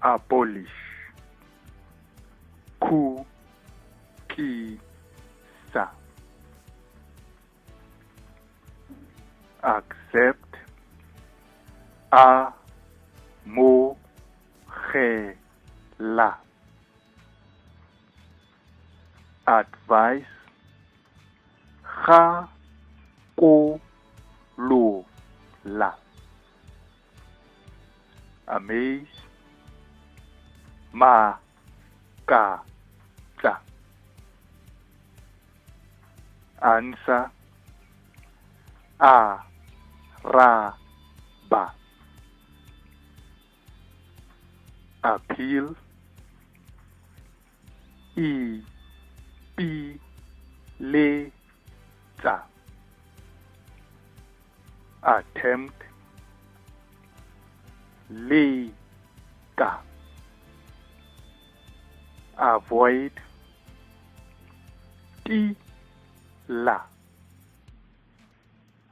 Abolish, khu, tli, sa. Accept, a, mo, ge, la. Advice, ga, ko, lo, la. Amaze, ma, ka, tsa. Answer, a, ra, ba. Appeal, e, p, le, tsa. Attempt, le, ka. Avoid, ti, la.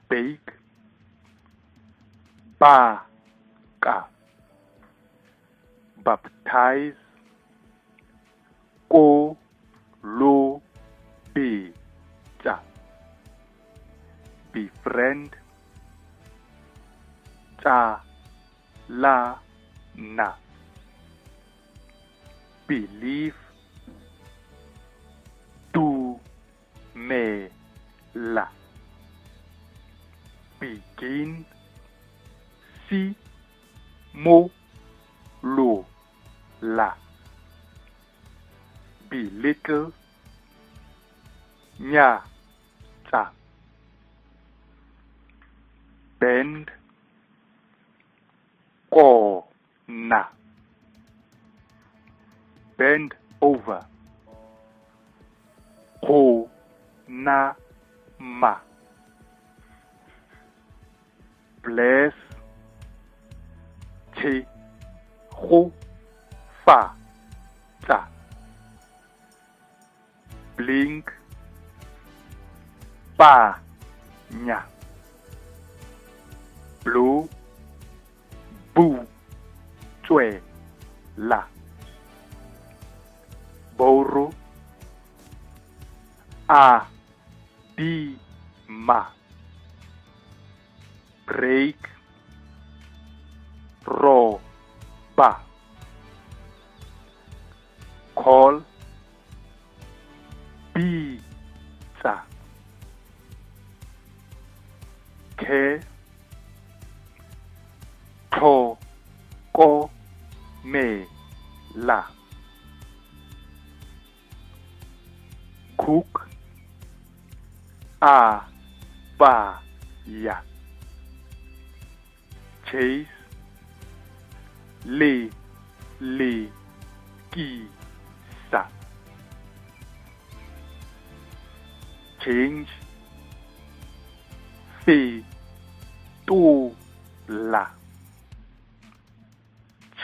Bake, ba, ka. Baptize, ko, lo, be, tsa. Befriend, tsa, la, na. Believe, tu, me, la. Begin, si, mo, lo, la. Belittle, nya, tsa. Bend, ko, na. Bend over, ko, na, ma. Bless, che, go, fa, tsa. Blink, pa, nya. Blue, bu, tswe, la. Borrow, a, di, ma. Break, ro, ba. Call, bi, tsa. Care, tho, ko, me, la. Cook, a, ba, ya. Chase, le, le, ki, sa. Change, fe, to, la.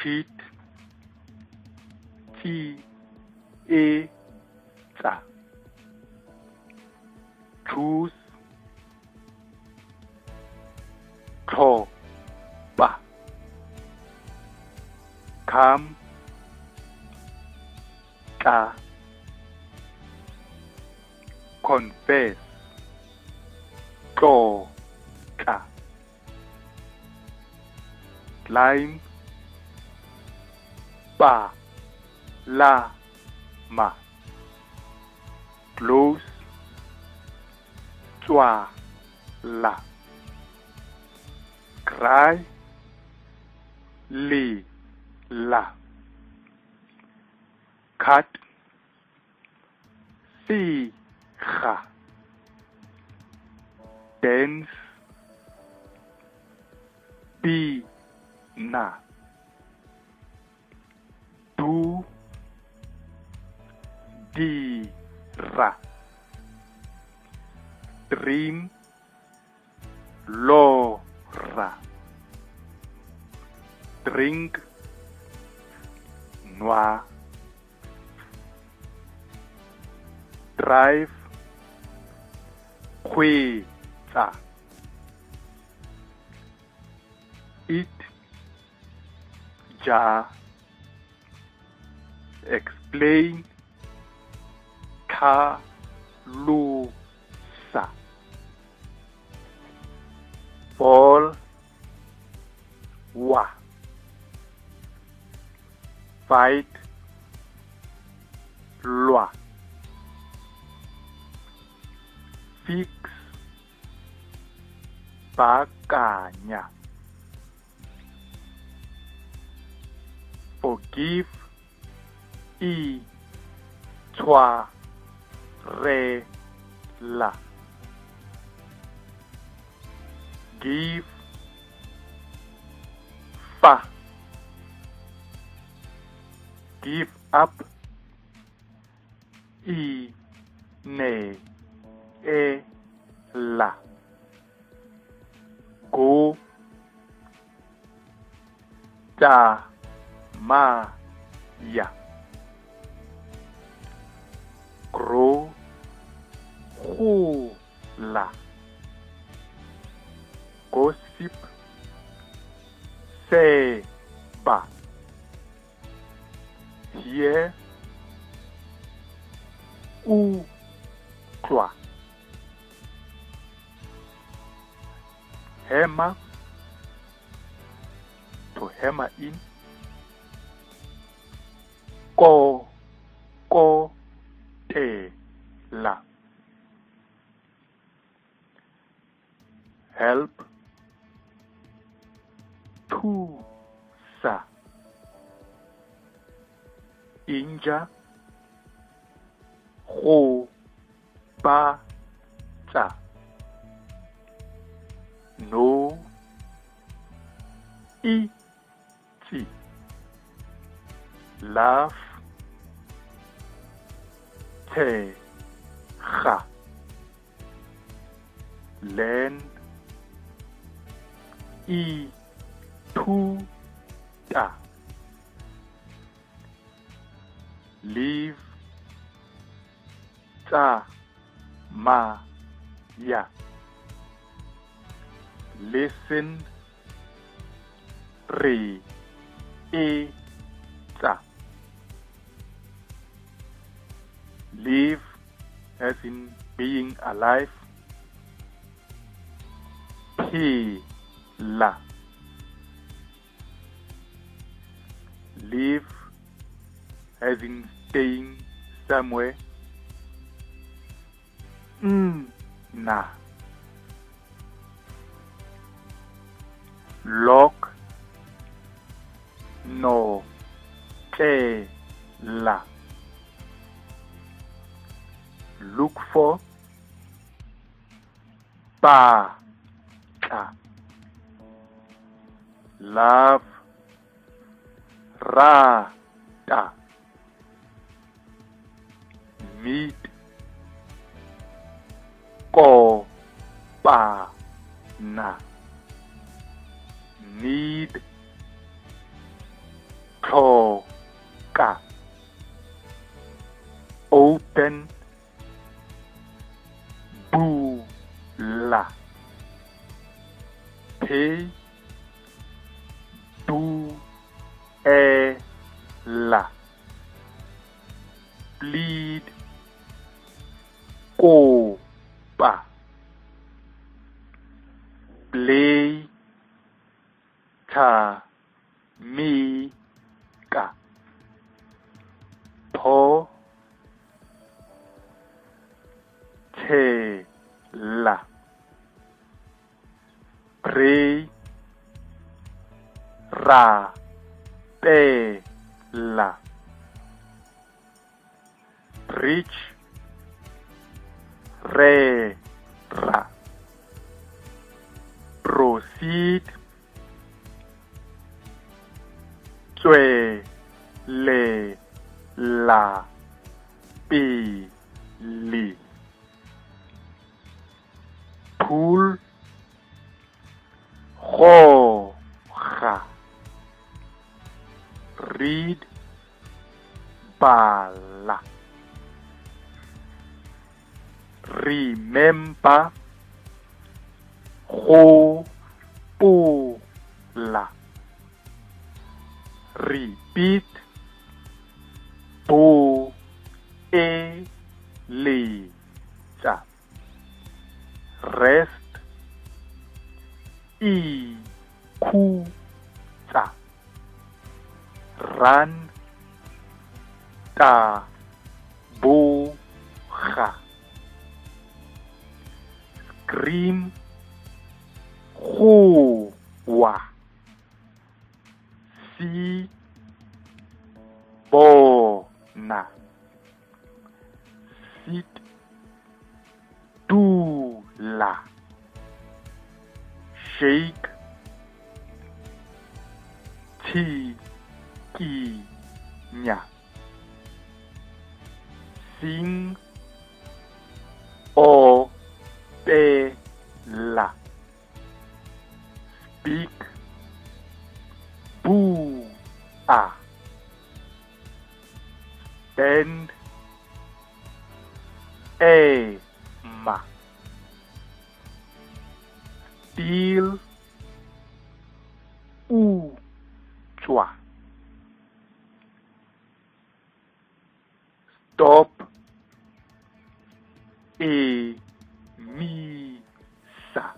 Cheat, ti, e, tsa. Choose, tho, ba. Come, tla. Confess, tlo, tla. Climb, pa, la, ma. Close, tswa, la. Cry, le, la. Cut, si, ga. Dance, bi, na. Do, di, ra. Dream, lo, ra. Drink, nwa. Drive, kgweetsa. Eat, ja. Explain, tlhalosa. Fall, wa. Fight, lwa. Fix, baakanya. Forgive, itshwarela. Give, fa. Give up, ineela. Go, tsamaya. Grow, gola. Gossip, seba. Hear, utlwa. Hammer, to hammer in. Ko, ko, te, la. Help, thusa. Inja, go, ba, tsa. No, itse. Laugh, tshega. Learn, ithuta. Live, tsamaya. Listen, re, e, tsa. Live, as in being alive. Phela. Live, as in staying somewhere. Nna. Lock, no, tlela. Look for, ba, tla. Love, ra, ta. Meet, ko, pa, na. Need, tlhoka. Open, bula. Pay, duela. Plead, kopa. Play, tshameka. Pho, tshela. Pray, rapela. Preach, rera. Proceed, tswelela pele. Pull, goga. Read, bala. Remember, gopola. Repeat, Ikhutsa. Run, ta, bo, ga. Scream, go, wa. See, bo, na. Sit, do, la. Shake, ti, ki, nya. Sing, o, pe, la. Speak, bu, a. Stand, e, ma. Steal, u, tswa. Stop, e, mi, sa.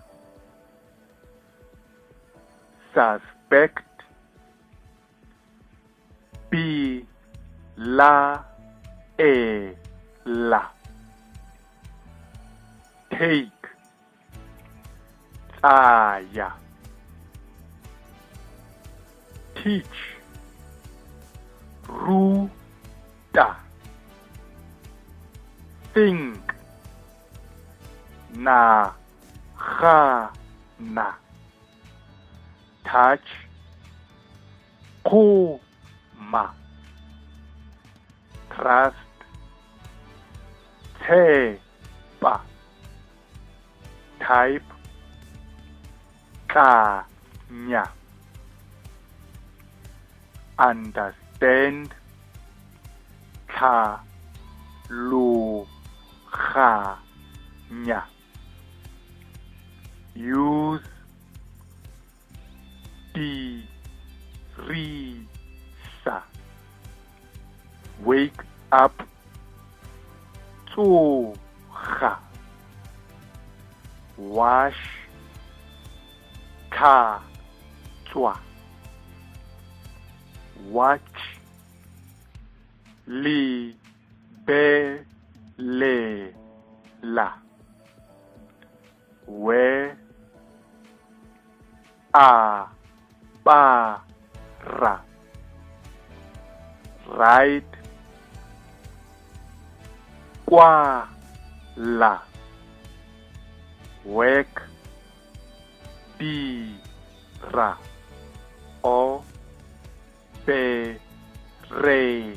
Suspect, bi, la, e, la. Take, tsaya. Teach, ru, ta. Think, na, ga, na. Touch, ko, ma. Trust, te, pa. Type, ka, nya. Understand, tha, lo, ga, nya. Use, di, ri, sa. Wake up, tsoga. Wash, tha, tswa. Watch, li, be, le, la. We, a, pa, ra. Write, kwa, la. Work, di, ra. O, be, re,